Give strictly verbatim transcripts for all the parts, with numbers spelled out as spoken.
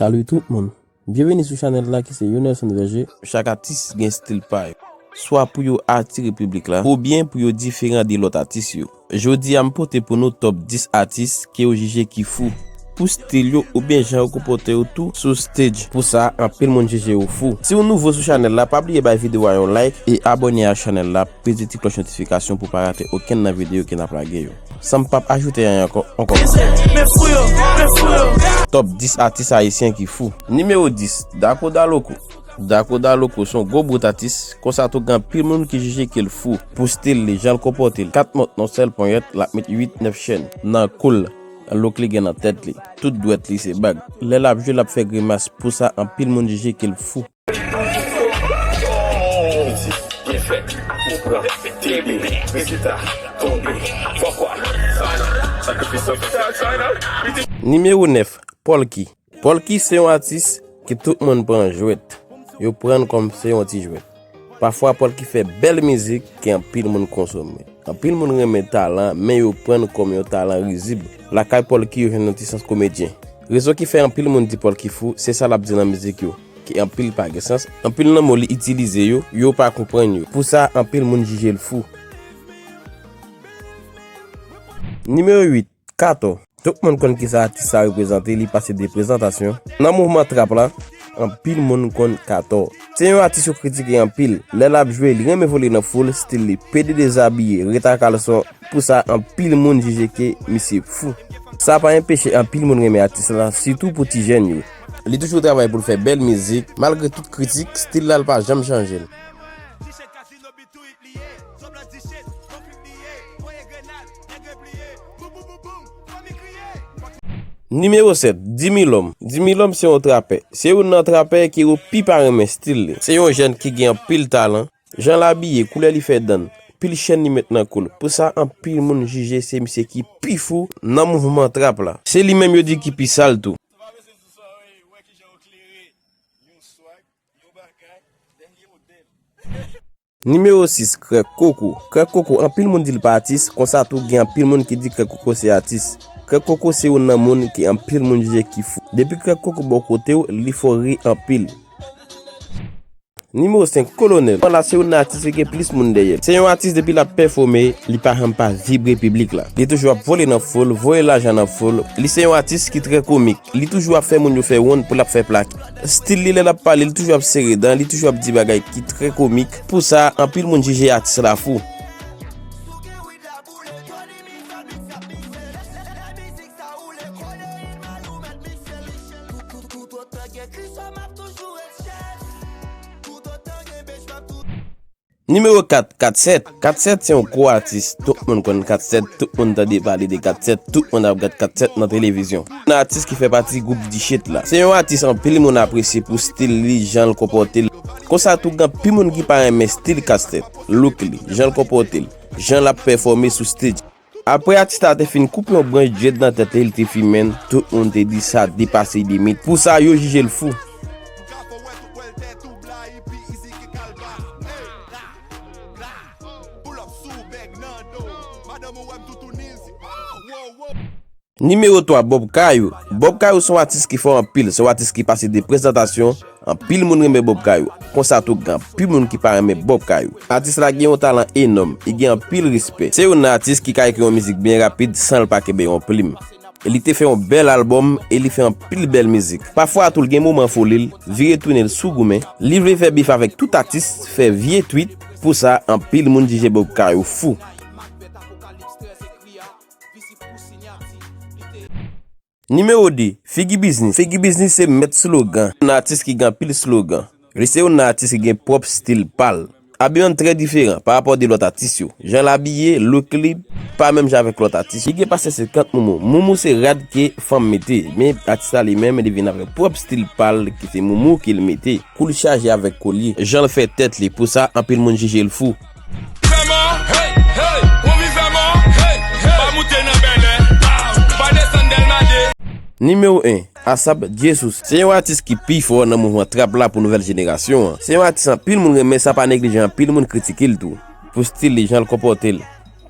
Salut tout moun. Byenveni sou chanèl la ki se Yonerson Verger. Chak atis gen stil pa yo. Swa pou yo atire piblik la, oubyen pou yo diferan de lòt atis yo. Jodi a m pote pou nou top dis atis ke yo jije ki fou. Pou stil yo oubyen jan yo konpòte yo tou sou stage. Pou sa, anpil moun jije yo fou. Si w nouvo sou chanèl la, pa bliye bay videyo a yon like e abòne a chanèl la, peze ti klòch notifikasyon pou pa rate okenn nan videyo ke n ap lage yo. San m p ap ajoute anyen ankò, ankò. Top dis atis ayisyen ki fou. Nimewo dis, Daco Da Loco. Daco Da Loco se yon gwo bout atis, konsa tou gen anpil moun ki jije ke l fou. Pou stil li, jan l konpòte l, kat mont nan sèl ponyèt, l ap met uit, nèf chèn. Nan kou l, look li gen nan tèt li, tout dwèt li se bag. Lè l ap jwe, l ap fè grimas, pou sa anpil moun jije ke l fou. Nimewo nèf, Polky. Polky se yon atis ke tout moun pran jwèt. Yo pran l kòm se yon ti jwèt. Pafwa, Polky fè bèl mizik ke anpil moun konsome. Anpil moun renmen talan, men yo pran l kòm yon talan rizib. Lakay Polky, yo jwenn yon ti sans komedyen. Rezon ki fè anpil moun di Polky fou, se sa l ap di nan mizik yo, ke anpil pa gen sans, anpil nan mo li itilize yo, yo pa konprann yo. Pou sa, anpil moun jije l fou. Nimewo uit, Kato. Tout moun konn kisa atis sa reprezante, li pase de prezantasyon. Nan mouvman trap la, anpil moun konn Kato. Se yon atis yo kritike anpil. Lè l ap jwe, li renmen vole nan foul, stil li, pede dezabiye, ret a kalson. Pou sa, anpil moun jije ke misye fou. Sa pa enpeche anpil moun renmen atis la, sitou pou ti jèn yo. Li toujou travay pou l fè bèl mizik, malgre tout kritik, stil la l pa janm chanje l. Nimewo sèt, Dimilòm. Dimilòm se yon trapè. Se youn nan trapè ke yo pi pa renmen stil li. Se yon jèn ki gen anpil talan. Jan l abiye, koulè li fè dann, pil chèn li met nan kou l. Pou sa, anpil moun jije se misye ki pi fou nan mouvman trap la. Se li menm yo di ki pi sal tou. Nimewo sis, Krèk Koko. Krèk Koko, anpil moun di l pa atis, konsa tou gen anpil moun ki di Krèk Koko se atis. Krèk Koko se youn nan moun ke anpil moun jije ki fou. Depi Krèk Koko bò kote w, li fò ri anpil. Nimewo senk, Kolonèl. Bon, la se youn nan atis ki gen plis moun dèyè l. Se yon atis depi l ap pèfòme, li pa janm pa vibre piblik la. Li toujou ap vole nan foul, voye lajan nan foul. Li se yon atis ki trè komik. Li toujou ap fè moun yo fè wonn pou l ap fè plak. Stil li, lè l ap pale, li toujou ap sere dan, li toujou ap di bagay ki trè komik. Pou sa, anpil moun jije atis la fou. Nimewo kat, Kat Sèt. Kat Sèt se yon gwo atis. Tout moun konn Kat Sèt, tout moun tande pale de Kat Sèt, tout moun ap gad Kat Sèt nan televizyon. Yon atis ki fè pati gwoup Dichèt la. Se yon atis anpil moun apresye pou stil li, jan l konpòte l. Konsa tou gen anpil moun ki pa renmen stil Kat Sèt, look li, jan l konpòte l, jan l ap pèfòme sou stage. Apre atis la te fin koupe yon branch dread nan tèt li, li te fimen l, tout moun te di sa depase limit. Pou sa, yo jije l fou. Nimewo twa, Bob Kayou. Bob Kayou se yon atis ki fò anpil, se yon atis ki pase de prezantasyon. Anpil moun renmen Bob Kayou. Konsa tou gen anpil moun ki pa renmen Bob Kayou. Atis la gen yon talan enòm, li gen anpil respè. Se youn nan atis ki ka ekri yon mizik byen rapid san l pa kenbe yon plim. Li te fè yon bèl albòm e li fè anpil bèl mizik. Pafwa tou l gen moman foli l, vire tounen l sou goumen. Li vle fè bif avèk tout atis, fè vye twit. Pou sa, anpil moun jije Bob Kayou fou. Nimewo de, Figi Biznis. Figi Biznis se mèt slogan. Yon atis ki gen anpil slogan. Li se youn nan atis ki gen pwòp stil pa l. Abiman trè diferan pa rapò de lòt atis yo. Jan l abiye, look li, pa menm jan avèk lòt atis. Li gen pase senkant moumou. Moumou se rad ke fanm mete, men atis la li menm, li vin avèk pwòp stil pa l, ki se moumou ke l mete. Kou l chaje avèk kolye. Jan l fè tèt li, pou sa, anpil moun jije l fou. Nimewo en, Asap Jesus. Se yon atis ki pi fò nan mouvman trap la pou nouvèl jenerasyon an. Se yon atis anpil moun renmen, sa pa neglije anpil moun kritike l tou. Pou stil li, jan l konpòte l.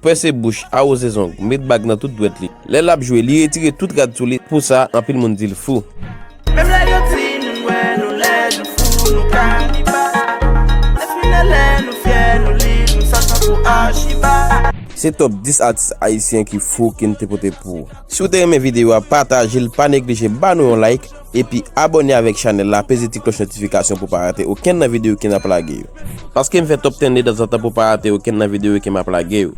Pèse bouch, awoze zong, met bag nan tout dwèt li. Lè l ap jwe, li retire tout rad sou li. Pou sa, anpil moun di l fou. Menm lè yo Se top dis atis ayisyen ki fou ke n te pote pou ou. Si w te renmen videyo a, pataje l, pa neglije ba nou yon like, epi abòne avèk chanèl la, peze ti klòch notifikasyon pou w pa rate okenn nan videyo ke n ap lage yo. Paske m fè top ten detanzantan pou w pa rate okenn nan videyo ke m ap lage yo.